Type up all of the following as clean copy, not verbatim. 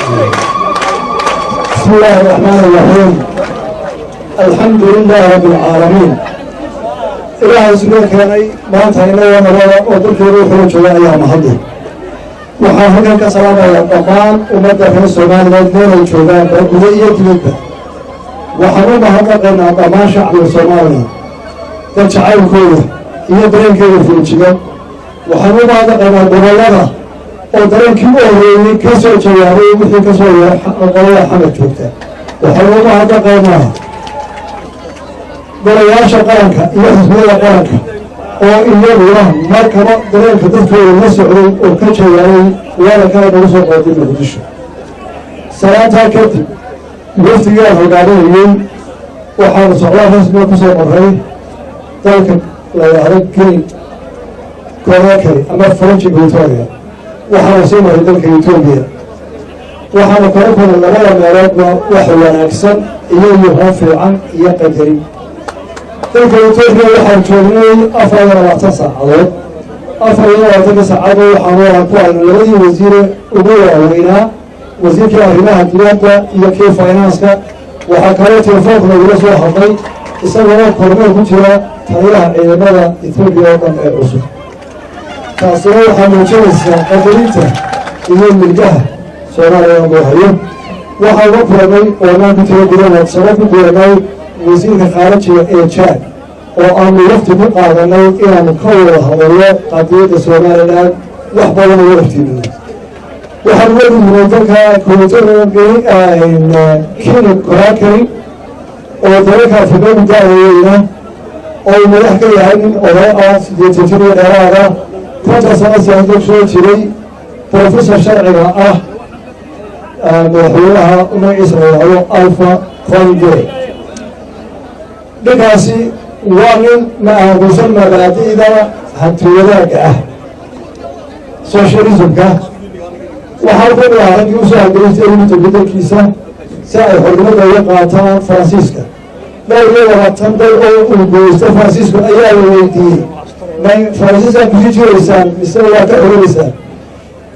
بسم الله الرحمن الرحيم، الحمد لله رب العالمين. Ilaahay sidoo keenay maanta inagoo nabada oo dalkeedu wuxuu jooga ayaa mahadle. Waxaan halkan ka salaamayaa dhammaan ummadda reer Somaliland meelay joogaan, gudo iyo dibadba. Waxaan u mahadnaqaynaa dhammaan shacbiga Soomaaliya, dad jacaylkooda iyo dareenkeeda feejigan. Waxaan u mahadnaqaynaa gobollada oo dareenkii u horreeyey ka soo jawaabay wixii ka soo yeeray qolada Xamar joogta. Waxaan u mahadnaqaynaa golayaasha qaranka iyo xisbiyada qaranka oo iyaguna markaba dareenka dadkooda la socday oo ka jawaabay weerarkana nagu soo qooday Muqdisho. Salaantaa kadib, wafdigaan hogaaminayey waxaanu socdaal rasmiga ku soo marray dalka la yidhaahdo Guinea Conakry ama French Equatoria. Waxaanu sii maray dalka Etoobiya. Waxaanu kala kulnay labada meeloodba wax wanaagsan iyo yuhoo fiican iyo qadarin. Dalka Etoobiya waxaan joognay 24 saacadood. 24-ka saacadood waxaanu ku aragnay labadii wasiire ugu waaweynaa, wasiirkii arrimaha dibadda iyo kii finance-ka. Waxaa kaloo telefoonka nagula soo hadlay, isagoo kormeel ku jira, taliyaha ciidamada Etoobiya oo dhan ee cusub. Taasina waxaa muujinaysaa qadarinta iyo milgaha Soomaaliya loo hayo. Waxaan la kulanay oo naan ku tiro gudahood sabab ku kulanay wasiirka khaarajiga ee Jaad, oo aanu wafti ku qaadanay inaanu ka wada hadallo qadiyadda Somaliland, wax badan uga hortiimino. Waxaan uga gudbinay dalka Guinea Conakry, oo dalalka Afrika ugu da'weyna, oo uu madax ka yahay nin oday ah, 80 jir iyo dheeraada, 50 sano siyaasadda soo jiray, professor sharciga ah, madaxweynaha magaciisa la yidhaahdo Alpha Conde. Ninkaasi waa nin ma aaminsan mabaadi'da hanti wadaagga ah, socialism-ka. Waxaa ka mid ah raggii usoo halgelistay ugu tegay dalkiisa si ay xornimada uga qaataan Faransiiska. 22 dal oo uu goystay Faransiisku ayaa la weydiiyey: "Ma Faransiiskaa kusii jiraysaan mise waa ka xorobaysaan?"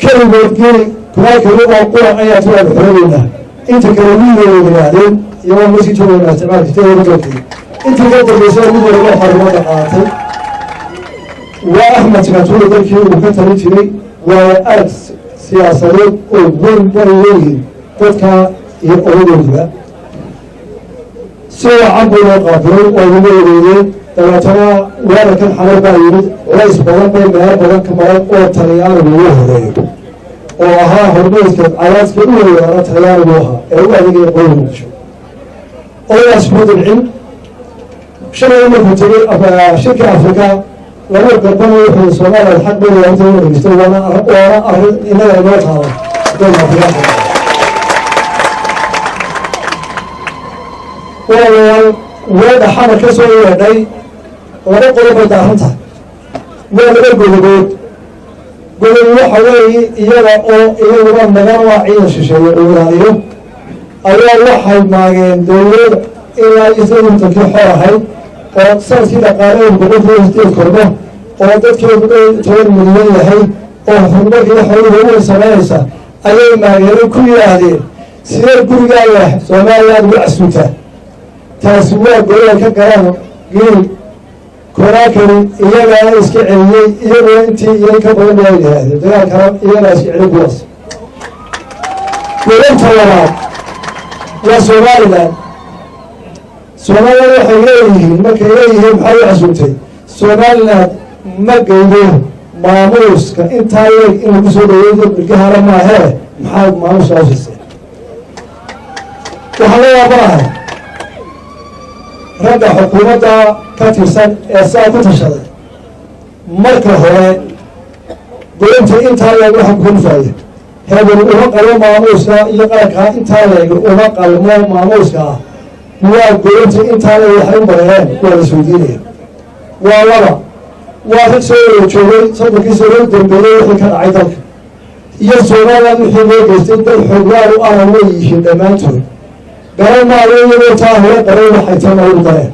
Keligood Guinea Conakry oo qura ayaa ti waanu xorobeynaa, inta kale wiilay yidhaahdeen iyagoo masii joogaynaa isticmaalka dalkii. Intii ka dambeysay mid walba xornimada qaatay. Waa Axmed Sikatuuri dalkii uu ka talin jiray. Waa arag siyaasadeed oo weyn bay leeyihiin dadka iyo odadoodiba. Si wacan buu loo qaabilay oo lagu wareegeen. Dabeetana weerarkan Xamar baa yimid. Culays badan bay meelo badan ka maray, oo Talyaanigu ugu horeeyo, oo ahaa hormeedka cadaadka u weyaana Talyaanigu ahaa ee u adeegaya qolada Muqdisho. Odagaas kuma dabcin. Shalay markuu tegey shirka Afrika lama garbanayo, wuxuu Soomaaliya xaq bay inta dhegeysto. Waana arrin innaga inoo taala dalka Afrikaanka. Walaalayaal, weedha Xamar ka soo yeedhay laba qodob bay daaran tahay. Waa laba godobood. Godob waxa weeye iyaga oo iyaguna magan waa ciidan shisheeye uu ilaaliyo ayaa waxay maageen dowlad ilaa iyo 18-kii xor ahayd, oo sanadkii dhaqaalaheedu 8% kordho, oo dadkeedu 10 milyan yahay, oo horumarka iyo xooluhu weyn samaynaysa ayay maageeno ku yidhaahdeen: "Sidee gurigaaga Soomaaliya ugu casuuntaa?" Taasi waa goday ka galaan Guinea Conakry. Iyagaana iska celiyey, iyaguna intii iyo ka badan baa yidhaahdeen dagaalkana iyagaa iska celiyay kuwaas. Godobta labaad waa Somaliland. Somaliland waxay leeyihiin, markay leeyihiin maxaa u casuumtay Somaliland, ma geydo maamuuska intaa leeg in lagu soo dhaweeyo bilgahana maahee, maxaa maamuuska u siisay? Waxaan la yaabanahay ragga xukuumadda ka tirsan ee saa ku tashaday. Marka hore, goynta intaa leeg waxa ku kalifaya, hebel uma qalmo maamuuska iyo qarankaa intaa leeg uma qalmo maamuuska ah. Waa goynta intaa leeg waxay u mareen, waa la isweydiinaya. Waa laba, waa rag soo wada joogay 30-kii sano u dambeeyey wixii ka dhacay dalka iyo Somaliland wixii loo geystay. Dad xooggaal u ana way yihiin dhammaantood. Garan maayo iyagoo taa hore qaray waxay tan ugu dareen.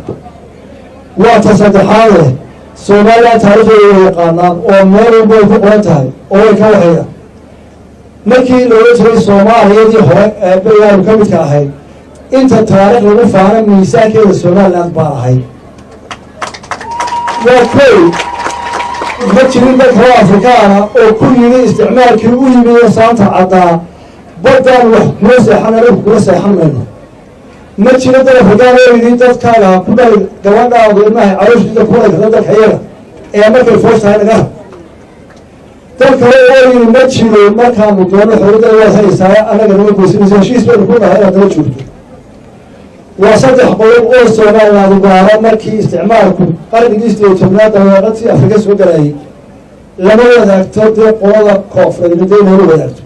Waa ta saddexaade, Somaliland taarikhdeeda way yaqaanaan oo meel walba ay ku qoran tahay oo way ka waxayaan. Markii loola jiray Soomaaliyadii hore ee berigaanu ka midka ahayd, inta taariikh lagu faano miisaankeeda Somaliland baan ahay. Waa koy, ma jirin dad kaloo Afrikaana oo ku yimi isticmaalkii u yimi saanta caddaa, baddaan wax kula seexan, anagu kula seexan mayno. Ma jiro dad Afrikaan oo yidhi dadkaaga ha ku dhali, gabadhaadu ilmaha calooshiisa ku dhali karta dalka iyaga ee markay foos tahay naga. Dad kale oo yidhi ma jiro. Markaanu doono xorriyadda waad haysaa, annaga nama goysanaysa, heshiis baynu ku nahay inaad daba joogto. Waa saddex qodob oo Somaliland gaara. Markii isticmaalku qarnigii 18aad dabeeqadii Afrika soo galayay, lama wadaagto dee qolada koonfureed dee lama wadaagto.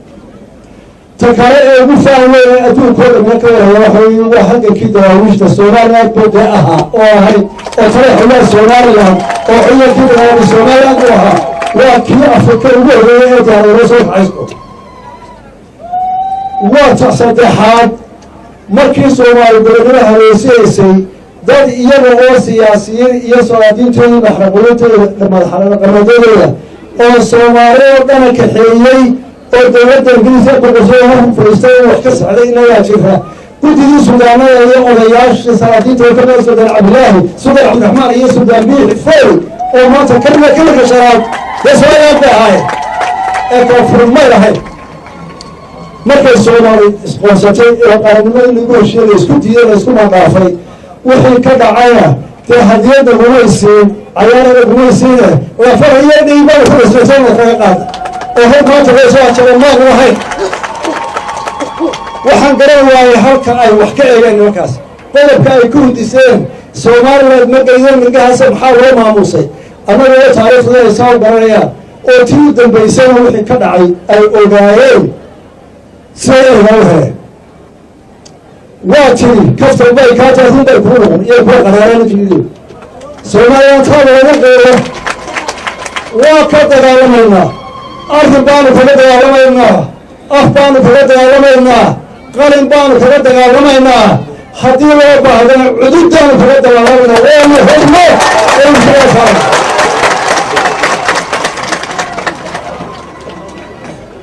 Ta kale ee ugu faan weyn adduunkoo dhamna ka waraya waxa wey waa halgankii Daraawiishta Somaliland buu dee ahaa oo ahayd oo tale xulaa Somaliland oo ciidankii dagaalamay Somaliland buu ahaa. Waa kii Afrika ugu horreeyay ee diyaarado soo kacaysto. Waa ta saddexaad, markii Soomaali gobonimo haleysihaysay, dad iyaga oo siyaasiyiin iyo salaadiintoodii, maxraqooyintooda, madaxqamadadooda oo Soomaali oo dhana kaxeeyey oo dowladda Ingiriiska boqortooda hor fadhiistay oo wax ka socday inagaa jira. Gudigii suudaanada iyo odayaashii salaadiinta oo kamida Suldaan Cabdilaahi, Suldaan Cabdiraxmaan iyo Suldaan Biixi Foy oo maanta kamida kilarka shanaad dee Somaliland bay ahaayeen ee koonfur may lahayn. Markay Soomaali isqoonsatay oo qarannimadii lagu heshiiyey la isku diiday, la isku mandhaafay, wixii ka dhacayna dee hadiyadda gumaysiin, cayaarada gumaysiine, lafara iyo dhiibada ku dhasatay kaga qaada oo hor maanta loo soo ajaba maanu ahayn. Waxaan garan waayay halka ay wax ka eegeen nimankaas, qodobka ay ku hindiseen. Somaliland ma geydeen mirgahaasa, maxaa loo maamuusay? Annaga oo taariikhda ay saa garanayaan oo tii u dambaysayna wixii ka dhacay ay ogaayeen, siday ergaa u heleen. Waa tiri kaftan bay kaa tahay, bay kuu noqon iyo kuwa qaraareen jiido. Somaliland taa looga qeero waa ka dagaalamaynaa. Arrin baanu kaga dagaalamaynaa, af baanu kaga dagaalamaynaa, qalin baanu kaga dagaalamaynaa, haddii loo baahdana cududaanu kaga dagaalamaynaa. Waanu hodno oonu.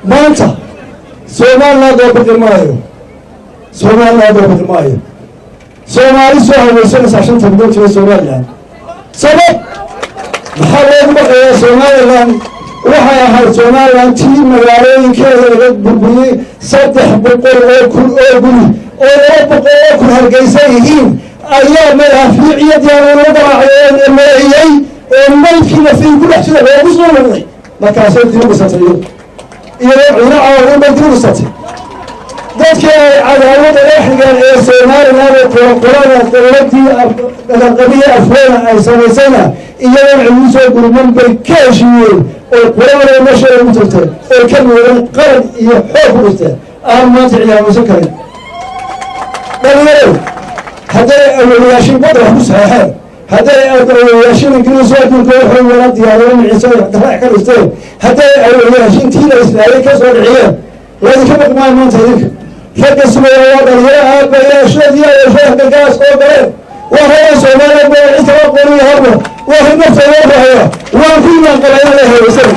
Maanta Somaliland oo baqi maayo, Somaliland oo baqi maayo. Soomaali soo haweysanaysaa 5 milyan jira Somaliland. Sabab maxaa loogu baqayaa Somaliland? Waxay ahayd Somaliland tii magaalooyinkeeda laga burburiyey 300,000 oo guri oo 200,000 Hargeysa yihiin ayaa madaafiic iyo diyaarado garaacay oo meeyey oo maydkii nafii ku dhex jira loogu soo noqday. Markaasay dib u dhisatay iyadoo ciino caawin bay dib u dhisatay. Dadkii ay cadaawada la xigeen ee Somaliland ee qoraqorada dowladii dhaqanqabiya Afweena ay samaysayna, iyadoon ciduu soo gurman bay ka heshiiyeen oo qurada meesha ugu tagteen oo ka midoobeen, qaran iyo xoog ku dhisteen aan maanta ciyaarmaysan karin. Dhalinyaro, hadday awoowayaashin badda wax ku saxeexeen, hadday awoowayaashin Ingiriis adduunka waxay wala diyaarado miciisa garaac ka dhisteen, hadday awoowayaashin tii la islaayay ka soo dhiciyeen, laydinka baqi maayo maanta. Idinka ragga sugaya waa dhalinyaro aabayaashoodii awooshaha gargaas oo galeen. Waa ragga Soomaaliya baa cid kala qoriyo harba, waa rag naftooda rahaya. Waan ku imaan qabaa in la hewaysan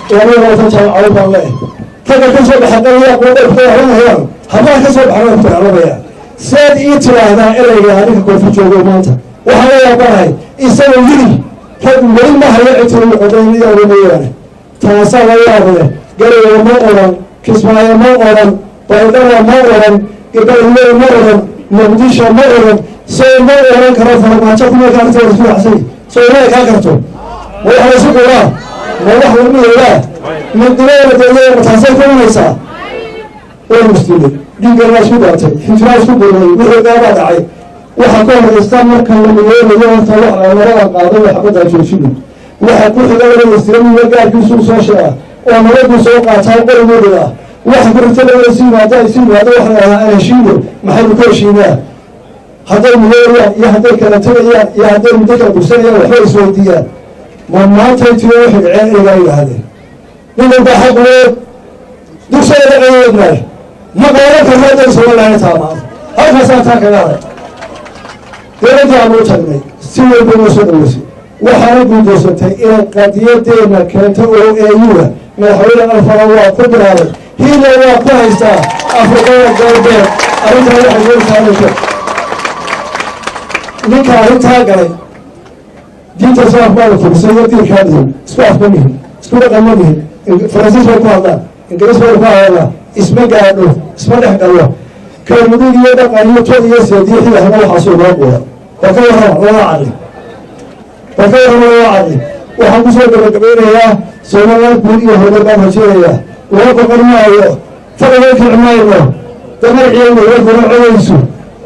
22 jaamacadood baan leeyahay. Ragga ka soo baxa qaliya quuday ku dagaalamayaan, hablaha ka soo baxana ku dagaalamayaan. Siaad ii tiraahdaa ereyga ninka koonfur joogo maanta waxaan la yaabanahay isagoo yiri rag weli ma hayo citiri qodayn iyo mooyaane. Taasaa la yaabee. Garowe ma oran, Kismaayo ma oran, Baydhaba ma oran, Gabalwey ma oran, Muqdisho ma oran. Soo ma oran karo Farmaajo kumarka arrinta isku raxsay. Soo ma kaa karto? Ma wax laysu quraa? Ma wax lagu yeelaa midnimada deeya? Taasay ku imanaysaa. Waynu isdilay, dhiiggan waa isku daatay, xinjiraa isku duurnay, wixii gaabaa dhacay. Waxaa ka horeysta marka la midoobayo horta wax labada qaado waxbadaa joojino. Waxa ku xiga labada istiramiga gaarkiisuu soo sheega oo nabaduu soo qaataa qorigooda ah. Waxa ku xigta labada isu yimaada, isu yimaado waxa la dhahaa aan heshiino. Maxaynu ka heshiinaa? Hadday midoobayaan iyo hadday kala tegayaan iyo hadday muddo kala bugsanayaan waxba isweydiiyaan. Ma maantay tiro waxay dhaceen ereygaa yidhaahdeen nin walbaa xaq uleed dugsiga dhaqayeednaay ma qaadan karno hadday Somaliland taa maanta. Halkaasaan taa kaga haray. Dowladdii aanu u tagnay si walba noo soo dhaweysay. Waxaana guuldaysatay inay qadiyadeena keento oo AU-da. Madaxweyne Alfara waa ku bilaabay, hiila waa ku haystaa Afrikada Galbeed. Arrintaa waxay goolsaanayso ninka arrintaa galay diinta islaamka baanu turisay iyo diinkaa nihin, isku afma nihin, isku dhaqan ma nihin. Faransiis bay ku hadlaan, Ingiriis bay ku hadlaan, isma gaadho, isma dhex galo. Kelmudug iyo dhaqan iyo tod iyo seediixii ahna waxaasuu noo quuda. Bal ka warrama labada caqli, bal ka warrama labada caqli. Waxaan kusoo gabagabeynayaa, Somaliland guud iyo horumar baan rajeynayaa. Loo boqon maayo, fadhiga kici mayno, damarciina warkuna codayso,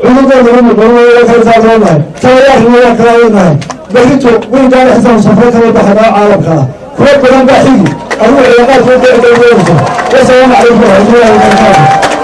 cudurda lagu noqon waa kala taagoonahay, tawayaarna waa kala leenahay. Berrito weygaana xisaab safro kala baxnaa caalamkaa kuwa badan baa xigi adigu cilaaqaadkoo doodoonaysa. Wasalaamu calaykum waraxmatullahi wabarakaatu.